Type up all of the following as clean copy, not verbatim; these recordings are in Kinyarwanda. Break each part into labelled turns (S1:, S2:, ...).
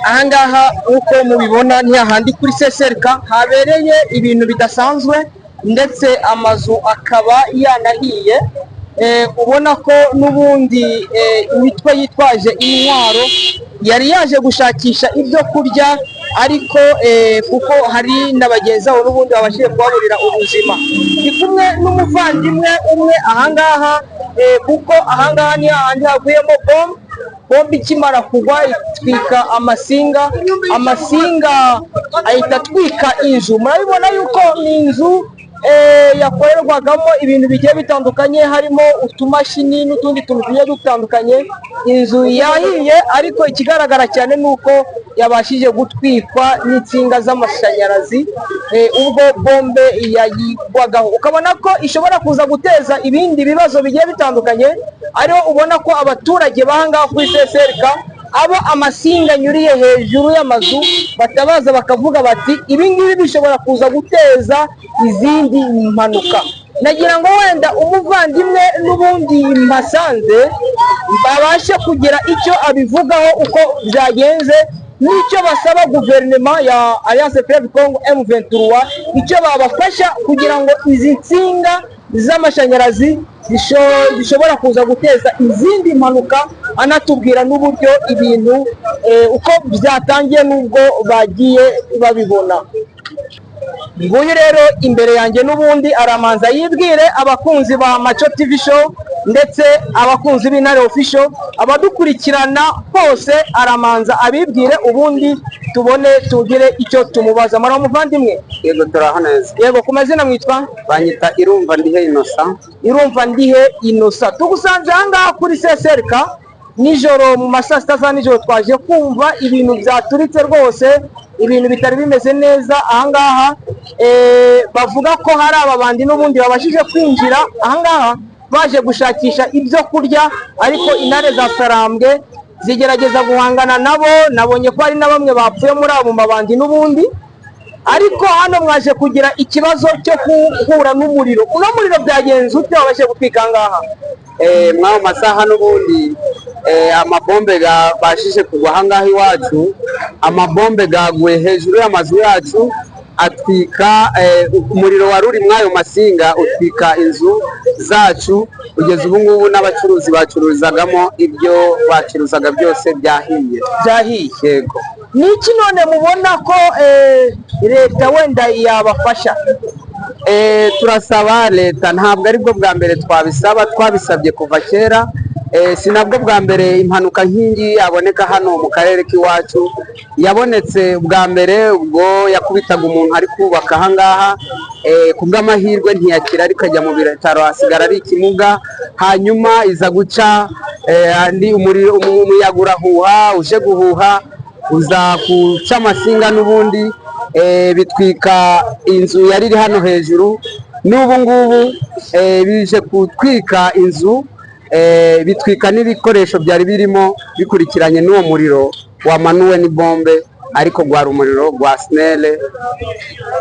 S1: Ahangaha nk'uko mubibona ni hahandi kuri CSRK habereye ibintu bidasanzwe, ndetse amazu akaba yanahiye. Ubona ko n'ubundi imitwe yitwaje intwaro yari yaje gushakisha ibyo kurya, ariko kuko hari na bagenzi babo n'ubundi babashije kubaburira ubuzima. Ndi kumwe n'umuvandimwe umwe ahangaha, kuko ahangaha ni hahandi haguyemo bombe. Bombe ikimara kugwa itwika amasinga, amasinga ahita atwika inzu. Murabibona yuko ni inzu yakorerwagamo ibintu bigiye bitandukanye, harimo utumashini n'utundi tuntu tugiye dutandukanye. Inzu yahiye, ariko ikigaragara cyane ni uko yabashije gutwikwa n'insinga z'amashanyarazi ubwo bombe yayigwagaho. Ukabona ko ishobora kuza guteza ibindi bibazo bigiye bitandukanye, ariho ubona ko abaturage b'ahangaha kuri CSRK, abo amasinga anyuriye hejuru y'amazu, batabaza bakavuga bati: "Ibi ngibi bishobora kuza guteza izindi mpanuka." Nagira ngo wenda umuvandimwe n'ubundi mpasanze babashe kugira icyo abivugaho, uko byagenze n'icyo basaba guverinoma ya Alliance Fleuve Congo M23, icyo babafasha kugira ngo izi nsinga z'amashanyarazi zishobora kuza guteza izindi mpanuka, anatubwira n'uburyo ibintu uko byatangiye n'ubwo bagiye babibona. Nguyu rero imbere yanjye n'ubundi aramanza yibwire abakunzi ba Maco TV Show, ndetse abakunzi b'Intare Official, abadukurikirana bose. Aramanza abibwire, ubundi tubone tugire icyo tumubaza. Mara muvandimwe.
S2: Yego, turaho neza.
S1: Yego, ku mazina mwitwa?
S2: Banyita Irumva Ndihe Innocent.
S1: Irumva Ndihe Innocent, tugusanze ahangaha kuri CSRK nijoro mu ma saa 6 za nijoro. Twaje kumva ibintu byaturitse rwose, ibintu bitari bimeze neza ahangaha. Bavuga ko hari ababandi n'ubundi babashije kwinjira ahangaha baje gushakisha ibyo kurya, ariko intare za Sarambwe zigerageza guhangana nabo. Nabonye ko hari na bamwe bapfuye muri abo mabandi n'ubundi. Ariko hano mwaje kugira ikibazo cyo guhura n'umuriro. Uno muriro byagenze ute wabashije gutwika ahangaha?
S2: Mw'ayo masaha n'ubundi amabombe gabashije kugwa ahangaha iwacu. Amabombe gaguye hejuru y'amazu yacu, atwika umuriro wari uri mw'ayo masinga, utwika inzu zacu. Kugeza ubu ngubu n'abacuruzi bacururizagamo, ibyo bacuruzaga byose byahiye.
S1: Byahiye?
S2: Yego.
S1: Ni iki none mubona ko leta wenda yabafasha?
S2: Turasaba leta, ntabwo aribwo bwa mbere twabisaba, twabisabye kuva kera. Si nabwo bwa mbere impanuka nk'ingi yaboneka hano mu karere k'iwacu. Yabonetse bwa mbere ubwo yakubitaga umuntu ari kubaka ahangaha. Ku bw'amahirwe ntiyakira, ariko ajya mu bitaro asigara ari ikimuga. Hanyuma iza guca andi umuriro, umuyaga urahuha, uje guhuha uza guca amasinga n'ubundi, bitwika inzu yari iri hano hejuru. N'ubu ngubu bije gutwika inzu, bitwika n'ibikoresho byari birimo, bikurikiranye n'uwo muriro wamanuwe n'ibombe, ariko gwari umuriro gwa SNEL,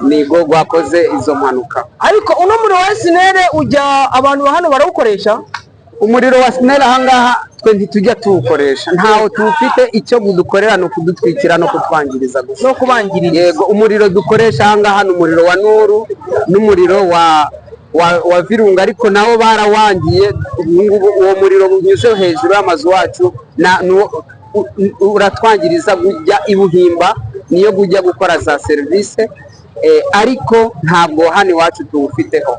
S2: nigo gwakoze izo mpanuka.
S1: Ariko uno muriro wa SNEL ujya abantu ba hano barawukoresha?
S2: Umuriro wa SNEL ahangaha twe ntitujya tuwukoresha, ntawo tuwufite. Icyo dukorera ni ukudutwikira no kutwangiriza gusa.
S1: No kubangiriza.
S2: Yego, umuriro dukoresha ahangaha ni umuriro wa Nuru n'umuriro wa Virunga, ariko nawo barawangiye. Ubu ngubu uwo muriro unyuze hejuru y'amazu wacu uratwangiriza, gujya i Buhimba niyo gujya gukora za serivisi, ariko ntabwo hano iwacu tuwufiteho.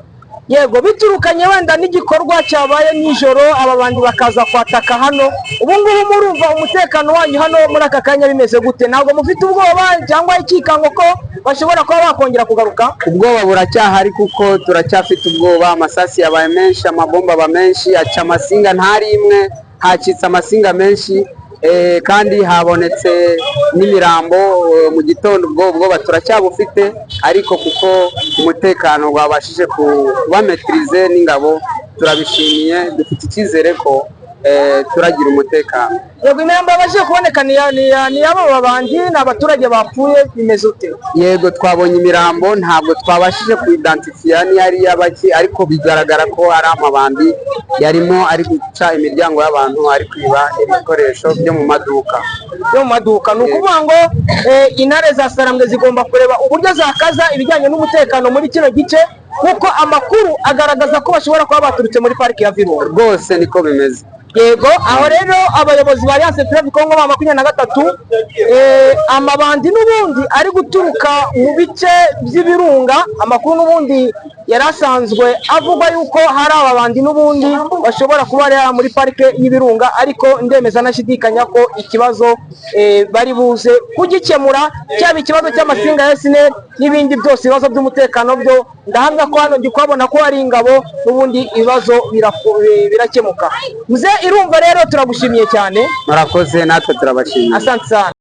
S1: Yego, biturukanye wenda n'igikorwa cyabaye nijoro, aba bandi bakaza kwataka hano, ubu ngubu murumva umutekano wanyu hano muri aka kanya bimeze gute? Ntabwo mufite ubwoba cyangwa ikikango ko bashobora kuba bakongera kugaruka?
S2: Ubwoba buracyahari, kuko turacyafite ubwoba. Amasasi yabaye menshi, amabomba aba menshi, aca amasinga ntari imwe, hacitse amasinga menshi, kandi habonetse n'imirambo mu gitondo. Ubwo bwoba turacyabufite, ariko kuko umutekano wabashije kuba maîtrisé n'ingabo, turabishimiye, dufite icyizere ko turagira umutekano.
S1: Yego, imirambo yabashije kuboneka ni iy'abo babandi, ni abaturage bapfuye, bimeze ute?
S2: Yego, twabonye imirambo, ntabwo twabashije kuidentifia niyo ari iy'abaki, ariko bigaragara ko ari amabandi yarimo ari guca imiryango y'abantu, ari kwiba ibikoresho byo mu maduka.
S1: Byo mu maduka. Ni ukuvuga ngo intare za Sarambwe zigomba kureba uburyo zakaza ibijyanye n'umutekano muri kino gice, kuko amakuru agaragaza ko bashobora kuba baturutse muri pariki ya Virunga.
S2: Rwose niko bimeze.
S1: Yego, aho rero abayobozi ba Alliance Fleuve Congo ba 23, amabandi n'ubundi ari guturuka mu bice by'ibirunga. Amakuru n'ubundi yari asanzwe avugwa yuko hari ababandi n'ubundi bashobora kuba bari hariya muri parike y'ibirunga, ariko ndemeza nashidikanya ko ikibazo bari buze kugikemura, cyaba ikibazo cy'amasinga ya SNEL n'ibindi byose. Ibibazo by'umutekano byo ndahamya ko hano ndi kuhabona ko hari ingabo, n'ubundi ibibazo birakemuka. Muze irumva rero, turagushimiye cyane.
S2: Murakoze, natwe turabashimiye.
S1: Asante sana.